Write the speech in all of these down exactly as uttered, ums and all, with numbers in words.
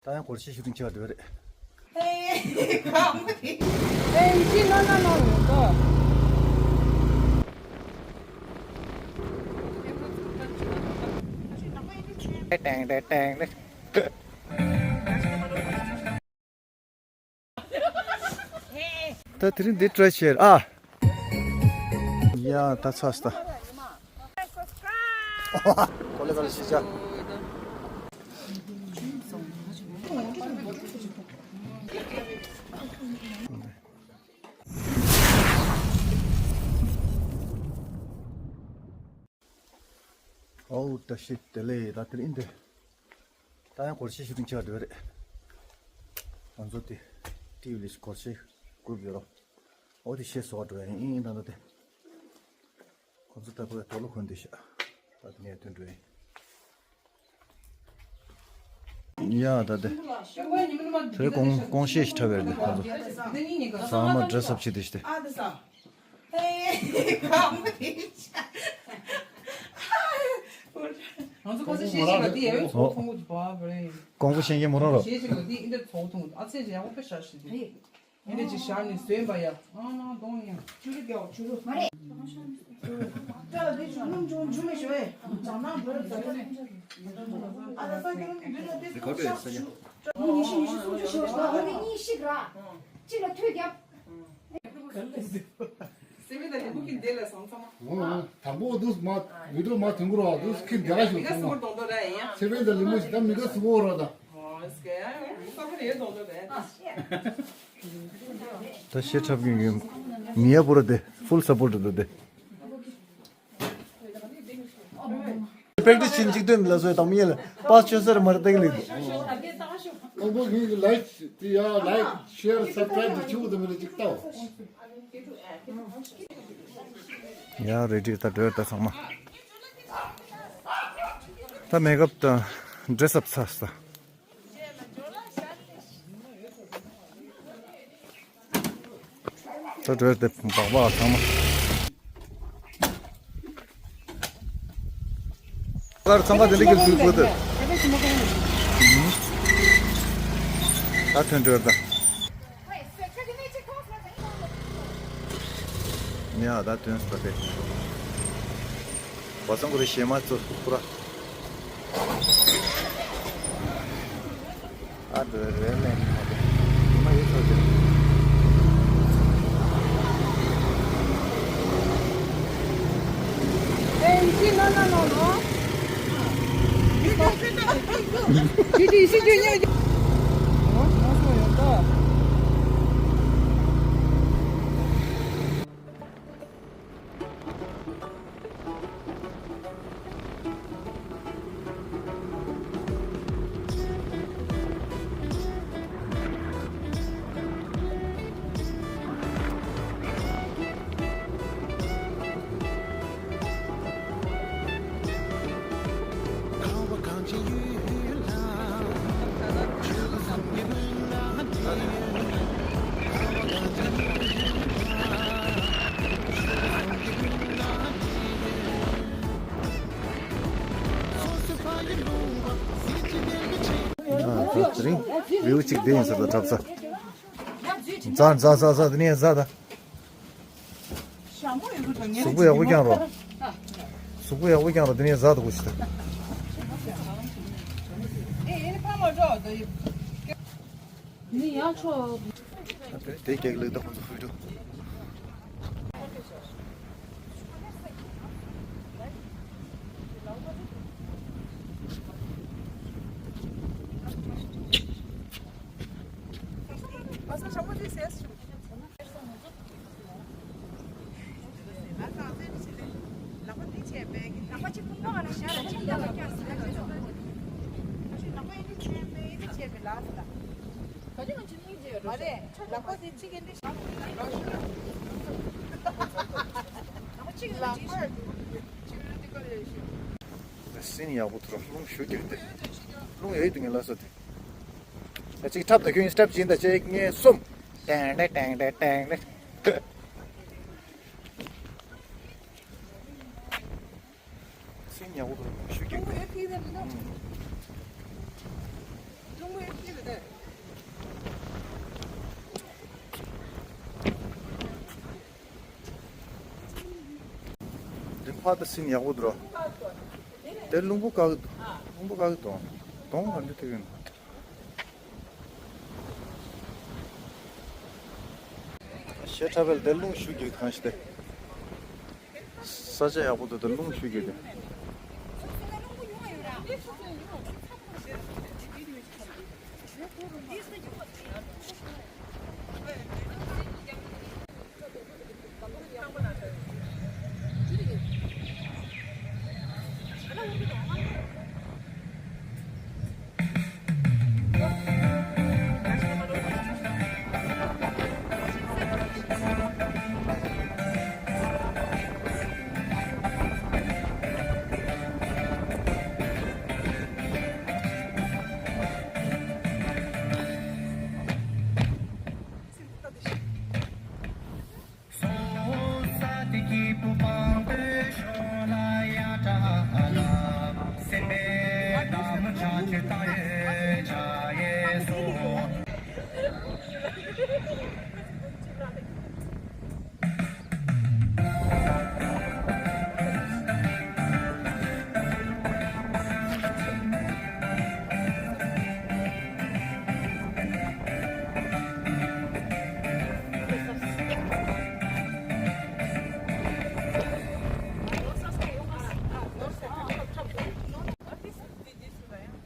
ད་ཡང་སྒོར་གཞས་ཤུ་ཊིང་བྱེད་པ་འགྲོ་རེད། ད་དེ་རིང་འདི་ཊི་རའི་བྱེད་ཨ། ཡ་ད་ཚ་སྟ། གོ་ལེ་ག་ལེ་ཤི་ཅག་ཨོ་ད་ཤི་དེ་ལེ་ད་དེ་རིང་འདི། ད་ཡང་སྒོར་གཞས་ཤུ་ཊིང་བྱེད་པ་འགྲོ་རེད། ང་ཚོ་དེ་ཊི་ཝི་ལ་སྒོར་གཞས་སྒུག་ཡོད་རོ། ཨོ་དེ་གཞས་བཟོ་བ་འགྲོ་ཡ་ཡིན་ད་ད་དེ། ཁོ་ཚོ་ལྟ་བུ་དོ་ལོ་འཁོན་དེ་ཤ། ད་དེ་ནས་ཐོན་འགྲོ་ཡིན། ཡ་ད་དེ། དེ་གོང་གོང་གཞས་ཤིག་འཁྲབ་ཡོད་རེད་དེ་ཁོ་ཚོ། ཚང་མ་ཌི་རེ་སི་ཨབ་བྱེད་དེ་ཤི་དེ། ང་ཚོ་ཁ་སང་གཞས་ཤིག་ལ་དེ་ཡ་ཡོད་ཚོགས་ཐུང་གུ་བ་བ་རེད། ཀོང་པོ་ཤེས་མཁན་མོ་རང་རོ། གཞས་ཤིག་ལ་དེ་ཨིན་དེ་ཚོགས་ཐུང་གུ་ཨ་ཚེ་ཅི་ཡག་པོ་དཔེ་ཤར་ཤི་དེ། ཨིན་དེ་ཅི་ཤར་ནས་ཟོན་པ་ཡ། ཨ་ན་གདོང་ཡ། ཆུ་རུ་རྒྱག་ཆུ་རུ། མ་རེད། ད་ལ་དེ་ཆུ་རུ་ཆུ་རུ་མི་ཤོ་ཨེ། ཅང་ན་བོར་ཟ་ཨ་ད་ས་ཀྱི་རུ་མི་འདུག་ན་དེ་ཚོགས་ཤར་ཤུ། ཉི་ཤུ་ཉི་ཤུ་སུམ་ཅུ་ཤོ་ཤི་ད་ཧོ་དེ་གཉིས་ཤིག་ར། གཅིག་ལ་ཐོད་རྒྱབ། སེ་བན་དང་ལི་མུ་ཁིན་དེ་ལ་སང་ཚང་མ། འོ་དང་པོ་དུས་མ་བི་ཌིའོ་མ་ཐུང་གུ་རོ་དུས་ཁིན་དེ་ག་ཞུ་མི་ག་སུ་མོ་གཏོང་དོ་ར་ཡིན་ཡ། སེ་བན་དང་ལི་མུ་ཞིག་ད་མི་ག་སུ་མོ་ར་ད། ཨོ་སྐད་ཡ་ཡ་ས་མོ་རེ་གཏོང་དོ་ར་ཡ། ད་ཤེས་འཁྲབ་མཁན་གྱི་མི་ཡ་པོ་ར་དེ་ཕུལ་སབ་པོར་ཊི་འདུག་དེ། པེག་ཊི་སི་བྱིན་ཅིག་སྟོན་ལ་བཟོས་དང་མི་ལ་པ་ཆོས་སར་མར་ཏེག་ལི། ཨོ་བོ་ངའི་ལའིཀ་དེ་ཡ་ལའིཀ་ཤེར་སབ་སི་ཀྲའིབ་དེ་ཆུ་བོ་དེ་མི་ལ་ཅིག་ལྟའོ། ཡ་རེ་ཌི་ད་འགྲོ་ད་ཚང་མ། ད་མེག་ཨབ་དང་ཌི་རེ་སི་ཨབ་ཚར་ས། ད་འགྲོ་དེ་སྦག་སྦག་ཚང་མ། ལར་ཚང་ཁ་དེ་འདྲ་གི་ཚུལ་བུ་དེ། ད་ཐོན་འགྲོ་ད། ཉ་ད་ཐོན་སོང་ད་དེ། བ་སང་གོ་རེ་ཞེ་མ་ཚོ་ཁུ་ར། ཨ་འདྲ་རེད་ལས་མ་རེད། མ་ཡོད་ཚོ་རེད། ཨེ་ཡིན་ན་ན་ན་ན། ཅི་ཅི་ཤི་ཅི་ཉོ་ཅི། ཨོ་ང་སོ་ཡོད་ད། ཨ་ད་དེ་རིང་བེའུ་གཅིག་བསྡད་ཡིན་ཟེར་ད་གྲབས་ས། ཛ་ཛ་ཛ་ཛ་དེ་ནས་ཛ་ད། གཟུགས་པོ་ཡག་པོ་བསྐྱངས་རོགས། གཟུགས་པོ་ཡག་པོ་བསྐྱངས་རོགས་དེ་ནས་ཛ་ད་གོ་ཤི་ད། ནི་ཡང་ཆོག་དེ་དེ་རྒྱག་ལེགས་ད་ཁོང་ཚོ་ཧུད་འགྲོ། སིན་ཡག་པོ་ཐུབ་ར་རླུང་ཞུ་རྒྱུ་དེ། རླུང་ཡོད་དུ་ངས་ལ་སོ་དེ། ད་ཅིག་ཁྲབ་ད་ཁྱོད་སྟེབ་སྦྱིན་ད་ཅིག་ངས་གསུམ། ཏན་ཏན་ཏན་ཏན་ཏན་ཏན། སེམས་ཉག་པོ་ཞུ་གི་ཀྲུང་གོའི་ཕི་ཟེར་མི་འདུག་ཀྲུང་གོའི་ཕི་ཟེར། ཕ་ད་སིན་ཡག་པོ་འདུག་ར། དེ་རླུང་བུ་བཀག་གི་འདུག་རླུང་བུ་བཀག་གི་འདུག་དོང་ག་འདྲ་ཐེག་གི་འདུག་ཤེ་ཁྲ་བེལ་དེ་རླུང་ཤུགས་ཀྱིས་གང་ཞིག་དེ། ས་ཆ་ཡག་པོ་འདུག་དེ་རླུང་ཤུགས་ཀྱིས་དེ།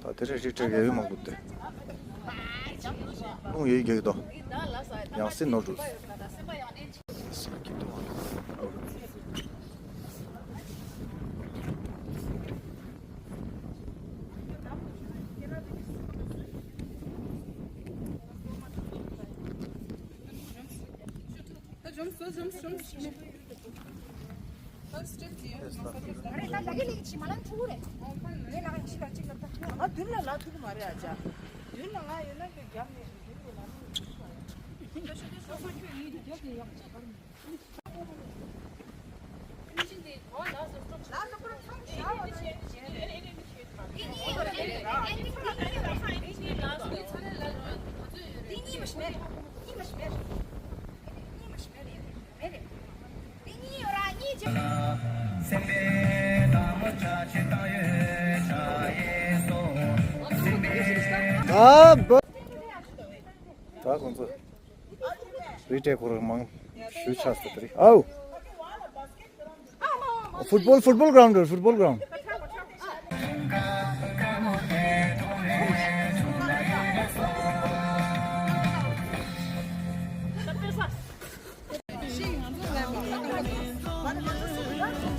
ད་དེ་རིང་རི་བྲག་ཡོད་མང་པོ་འདུག་རླུང་ཡོད་རྒྱག་གི་འདུག་ཡང་སྲིད་ནོར་འགྲོ། ད་ཁོང་ཚོ། རི་བྲག་སྐོར་མང་ཞུ་ཆགས་སོང་དེ་རིང་། ཨའུ། ཕུཊ་བོལ་ཕུཊ་བོལ་གྷ་རའུན་ཌ་རེད། ཕུཊ་བོལ་གྷ་རའུན་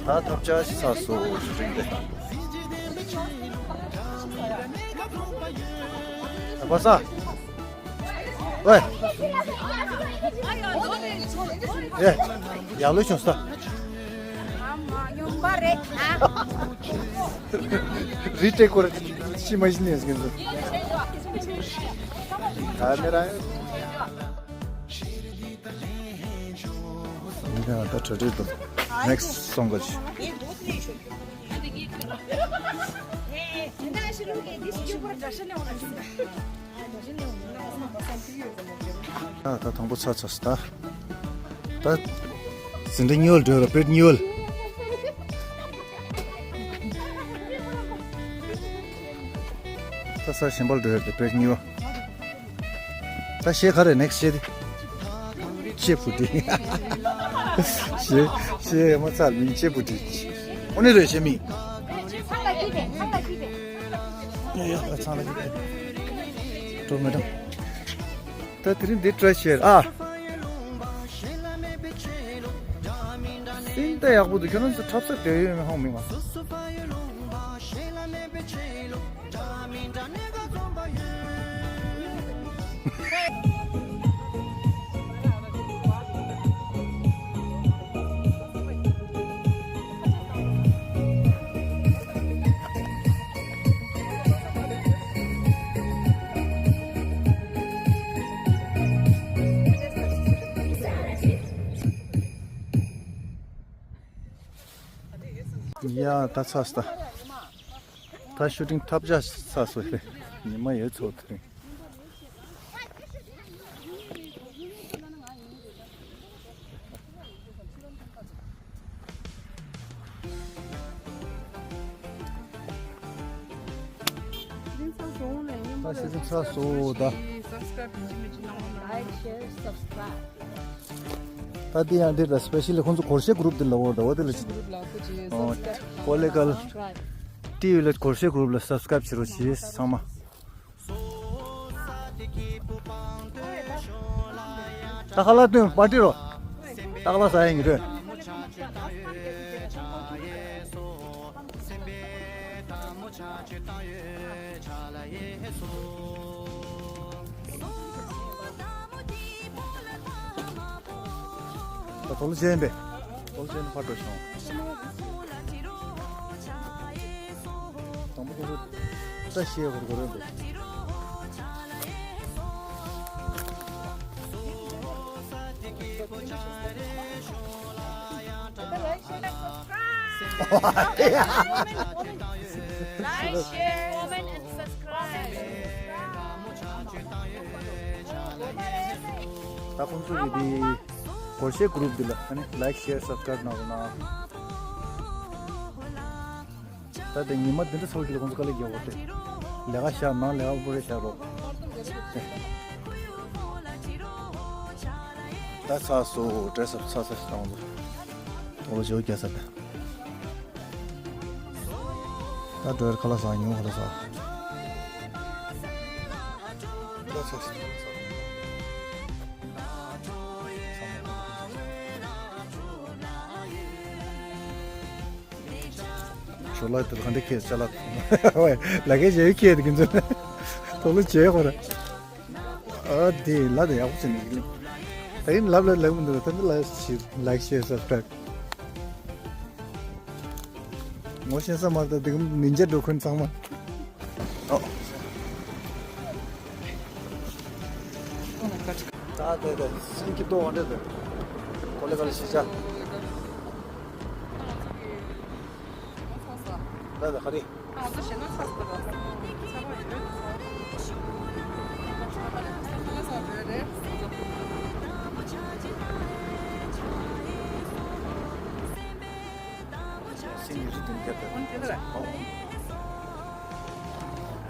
ཌ། ད་ཐབས་ཆག་ཞིག་ཚར་སོང་ཞུ་རིང་རེད། ད་པ་ས། ཝེ། ཨེ། ཡག་ལོས་བྱུང་ས། རི་བྲག་སྐོར་ཤི་མ་ཤི་ནས་ཟིན་འདུག་ད་མེ་ར། ཡ་ད་གྲ་སྒྲིག་འདུག་ནེག་སི་སོང་ག་ཅི། ཨ་ད་དང་པོ་ཚར་ཚར་སོང་ད། ད་ཟིན་བྲིས་གཉིས་པ་ལ་འགྲོ་ཡ་ལ་པེ་གཉིས་པ་ལ། ད་ས་གཞན་པ་ལ་འགྲོ་ཡ་ལ་པེ་གཉིས་པ། ད་གཞས་ག་རེ་ནེག་སི་གཞས་དེ། ཅེ་བུ་ཏི། གཞས་གཞས་མ་ཚར་མིང་ཅེ་བུ་ཏི། ཨོ་ནི་རེད་གཞས་མིང་། ཡ་ཡ་ད་ཚང་ལ་ཡིན་པས། འགྲོ་མི་འགྲོ། ད་དེ་རིང་འདི་ཊ་རའི་བྱས་ཨ། སིན་ད་ཡག་པོ་འདུག་ཁྱོད་རང་ཚོ་འཁྲབ་ས་དེ་ཡོད་མེད་ཧ་གོ་མི་འདུག་ཡ་ད་ཚར་སོང་ད། ད་ཤུ་ཊིང་ཐབས་ཆག་ཚར་སོང་རེད། ཉི་མ་ཡོད་ཚོད་དེ་རིང་། ཚ་སོ་ད། Like, share, subscribe. ད་དེ་ཡང་འདི་ལ་སི་པེ་ཤལ་ལི་ཁོང་ཚོ་སྒོར་གཞས་གུ་རུབ་འདི་ལ་འོ་ད་འོ་དེ་ལ་ཅི། ཨོ་ཀོ་ལེ་གལ་ཊི་ཝི་ལ་སྒོར་གཞས་གུ་རུབ་ལ་སབ་སི་ཀ་རབ་བྱེད་རོགས་བྱེད་ཚང་མ། ད་ཁ་ལག་སྟོན་པར་ཏི་རོ། ད་ཁ་ལག་ཟ་ཡ་ཡིན་རེད། ད་དོ་ལོ་ཅན་པས། དོ་ལོ་ཅན་ཕར་འགྲོ་ཤོག་དང་པོ་དེ་ཚོ་བཀྲ་ཤིས་བར་གོ་རེད་འདུག Like, share, comment and subscribe. ད་ཁོང་ཚོ་གི་དེ་སྒོར་གཞས་གུ་རུབ་འདི་ལ་ཨ་ནི་like, share, subscribe གནང་རོགས་གནང་། ད་དེ་ཉི་མ་འདི་འདྲ་ཚོགས་ཀྱི་ལ་ཁོང་ཚོ་དཀའ་ལས་རྒྱག་དགོས་ཏེ། ལས་ཀ་བཞག་ནང་ལས་ཀ་པོ་རེ་བཞག་རོགས། ད་ཚ་སོ་ཌེ་རེ་སི་ཨབ་ཚ་ཚ་ཞིག་བཏང་འདུག་དོ་ལོ་བྱེའུ་རྒྱ་ས་དེ། ད་འགྲོ་ཡར་ཁ་ལག་ཟ་ཉིན་ཁ་ལག་ཟ། ད་ཚ་ཞིག་ཁ་ལག་ཟ། ཞོ་ལ་དེ་ག་འདྲ་ཁྱེད་ཅ་ལག་ལ་ཀའི་ཇེ་ཁྱེད་དེ་གིན་ཚོད་དོ་ལོ་ཇེ་ཧོ་ར། ཨ་དེ་ལ་དེ་ཡག་པོ་ཟེར་ནས་ཡིན། ད་ཡིན་ལབ་ལ་ལབ་མི་འདུག་ད་འདི་ལ་ཤི་ལའིག་ཤེར་སབ་སི་ཀ་རབ། ངོ་ཤེས་ས་མ་རེད་ད་དེ་གིན་ནིན་ཇ་འགྲོ་མཁན་ཚང་མ། ཨོ། ད་དེ་དེ་སིང་གི་ཏོ་འོ་འདྲ་དེ་ཀོ་ལེ་ཀོ་ལེ་ཤི་ཅ། ད་ད་ག་རེ། སིང་གི་རི་དེ་འདྲ་དེ།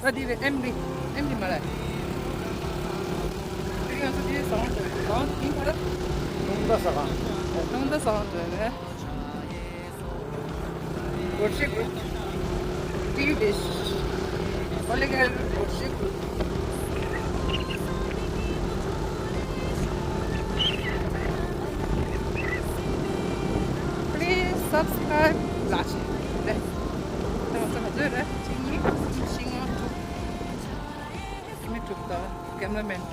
ད་འདི་རེད། ཨེམ་རི། ཨེམ་རི་མ་རེད། དེ་ང་ཚོ་འདི་ཟ་ཁང་འགྲོ་ཡོད། ཟ་ཁང་དེ་མིང་ག་རེ། ལུང་མདའ་ཟ་ཁང་། ལུང་མདའ་ཟ་ཁང་འགྲོ་ཡོད་རེད། སྒོར་གཞས་གུ་རུབ། ཊི་ཝི་ལིཤ། ཨོ་ལེ་གལ་སྒོར་གཞས་གུ་རུབ། Please subscribe ལགས་ཀྱིས། ལགས། ད་ང་ཚོ་ག་ཚོད་རེད། གཅིག་གཉིས་གསུམ་བཞི་ལྔ་དྲུག་མི་དྲུག་དང་ཀེམ་ར་མེན།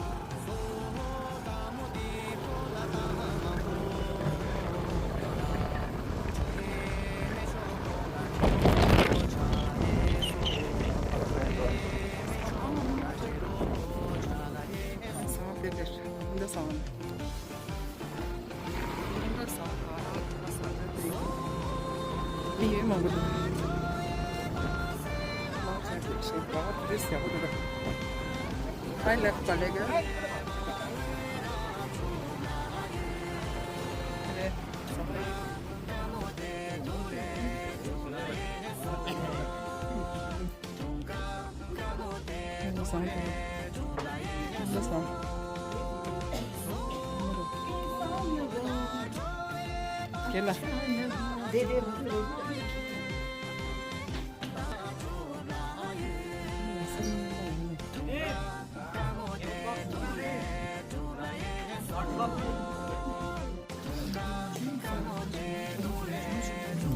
མི་ཡོད་མང་པོ་འདུག་མང་ཆེ་ཤོས་ཤིག་ག་ཊུ་རི་སི་ཊི་ཡག་པོ་འདུག་ཧའི་ལེབ་པ་ལེ་ག་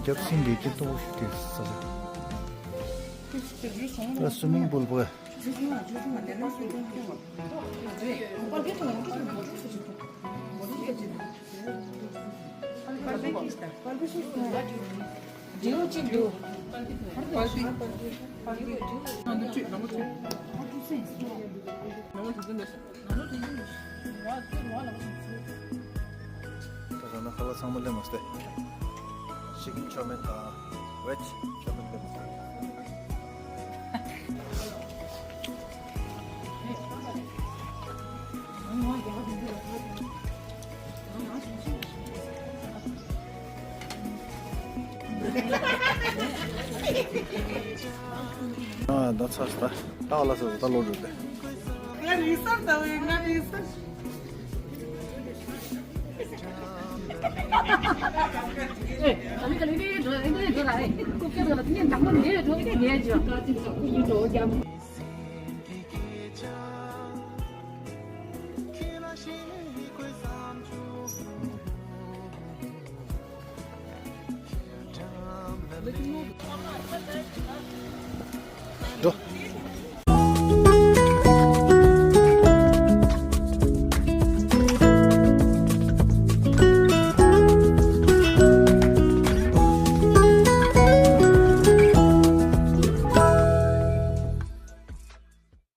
རྒྱབ་སྲིན་འདི་སྐྱིད་ཏོག་ཞུ་དེ་ས་ཆ། ཨ་སུ་མིང་པུལ་པོ། ད་ཁ་ལག་ཚང་མ་སླེབས་མ་སྟེ། ཅིག་ཅོ་མེད་དང་ཝེཇ་ཅོ་མེད་སླེབས་མ་སྟེ། ཨ་ད་ ཚར་སོང་། ད་ཨ་ལ་ས་ད་ལོ་འགྲོ་དེ། ང་རིག་སར་ད་བས་ང་རིག་སར། འགྲོ།